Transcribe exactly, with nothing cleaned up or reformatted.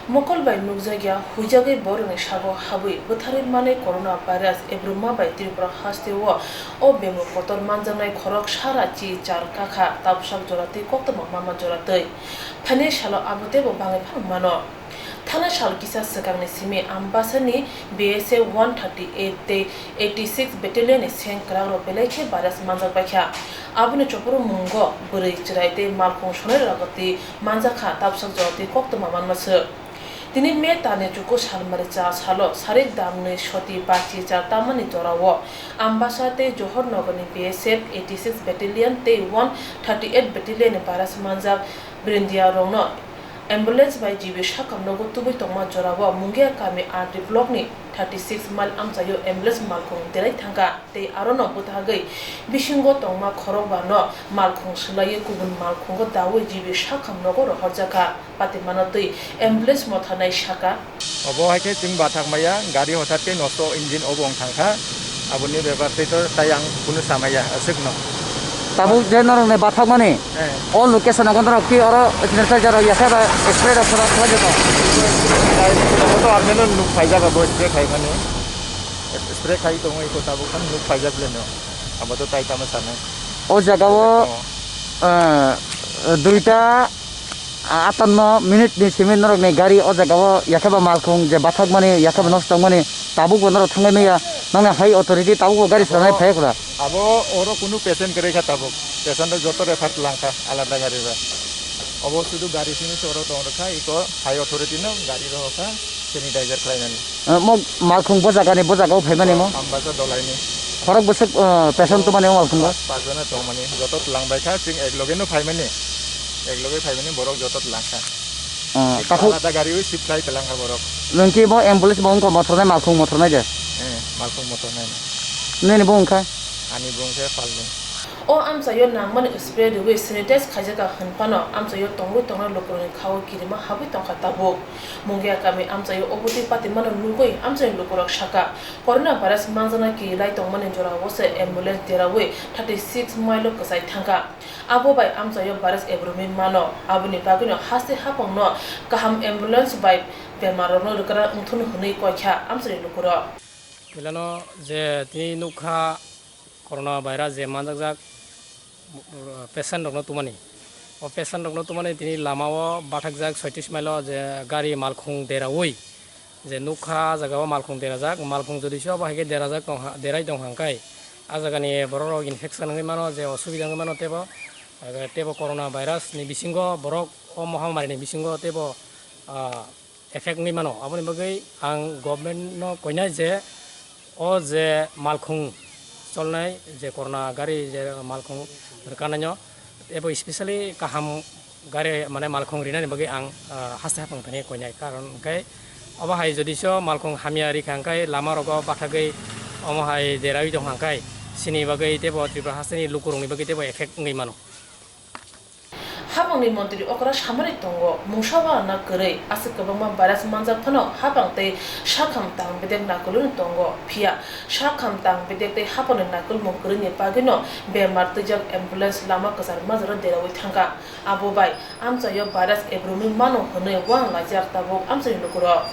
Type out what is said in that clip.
Mokol bai nukjakya huijagwi borokni sago habwi bwtharwi manwi corona virus ebrumma bai Tripura hasteo o bemuk kotor manjaknai khorok sara chi char kakha, tabsak jora twi koktwma mama jora twi. Phainai salo abo teibo bangwi phano mano. Thana sal kisa swkangni simi Ambasani B S F one thirty eight tei eighty six Battalion ni seng kwrakrok belai khe virus manjak baikha. Aboni chopor mungo bwrwi, chwrai tei malkhung sonai rogotwi manjakha, tabsak jora twi koktwma manma swk. Tini May talni chuku salmari cha salo sarik damnwi soti bachi cha tamani jorao Ambasa tei Johor Nagarni B S F eighty six Battalion tei one thirty eight Battalion ni virus manjak Brindia rokno ambulance bai G B sakam nogo tubui tongma jorao Mungia kami R D block ni thirty six mile amchaio ambulance malkhung derai thangkha tei arono bwthagwi bisingo tongma khorokba no malkhung swlaiwi kubun malkhungo daui G B sakam nogo rohorjakha. Patimano twi ambulance mothanai saka. Obo hai khe chwng bathak maya, gari hothat khe nosto engine obo wng thang kha. Aboni bepar tei to tai ang kunu sa maya, aswk no. Tabuk je norok ni bathak mani, eh, o location o norok ki oro sanitizer rok ya khe ba spray rok khwlai, khwlai jotong. Obo to army no nuk phaijak abo spray khai mani. Spray khai tongo iko tabuk khan nuk phaijak le no. Abo to tai tamo sanai. O jaga o, oh, eh, duita atanno minute ni simi norok ni gari o jaga o yakheba malkhung je bathak mani, yakheba nosto wng mani, tabuk bo norok thangwi maya, nang ni hai authority tabuk bo gari swnamnai phai kura. Abo oro kunu patient kwrwi kha tabuk. Patient rok joto refer lang kha alada gari ba. Obo sudu gari simi se oro tong rwkha, iko hai authority no gari rohor kha sanitizer khlai nani. Eh, mo malkhung bo jaga ni, bo jaga o phai mani mo? Ambasa dolai ni. Khorok bwswk, eh, patient tong mani o malkhung bo? Pas jona tong mani, joto tlang bai kha, chwng ek loge no phai mani. Ek loge phai mani, borok joto tlang kha. Eh, takhuk alada gari wi shift khlai tlang kha borok. Nwng ki bo ambulance bo wngkha mothor nai, malkhung mothor nai de? Eh, malkhung mothor nai. Nini bo wngkha? Ani bo wngkha Palni. O amchaio nangmani spray rwui sanitize khaijakha hwn phano amchaio tongwi tongnai lukurokni khao kirima habwi tongkha tabuk. Mungia kami amchaio obotwi patimano nugwi amchaini lukurok sakha, corona virus manjakna kirilai tongmani jorao se ambulance deraui thirty six mile o kwchai thangkha. Abo bai amchaio virus ebrumwi mano, aboni bagwino haste haphangno kaham ambulance bai bemarrokno rwkra wngthun hwnwi koikha amchaini lukurok. Belano je tini nukha, corona virus je manjakjak, patient rokno tumani. O patient rokno tumani tini lamao bathakjak soitrish mile o je gari malkhung deraui je nukha, ah jagao malkhung derajak, malkhung jodi se obo hai khe derajak tongkha, derai tongkha hwnkhe ah jagani borok rok infection wngwi mano, je osubida wngwi mano teibo, teibo corona virus ni bisingo borok o mohamari ni bisingo teibo, ah, effect wngwi mano. Aboni bagwi ang government no koinai je o je malkhung cholnai je corona gari je malkhung rwkanaino ebo specially kaham gari mane malkhung rinani bagwi ang, ah, haste haphang thani koinai, karon hwnkhe obo hai jodi so malkhung hamya rikha hwnkhe lama rogo bathagwi omo hai deraui tongkha hwnkhe chini bagwi teibo Tripura hasteni lukurokni bagwi teibo effect wngwi mano. Hapangni montri okra samani tongo, mungsa uanana kwrwi, aswk kwbangma virus manjak phano hapang tei sakham tang bedek nakulwino tongo, phiya sakham tang bedek tei hapangni nakulmung kwrwini bagwino bemar twijak ambulance lama kwchar majaro deraui thangkha. Abo bai amchaio virus ebrumwi mano hwnwi uang laijak tabuk amchaini lukurok.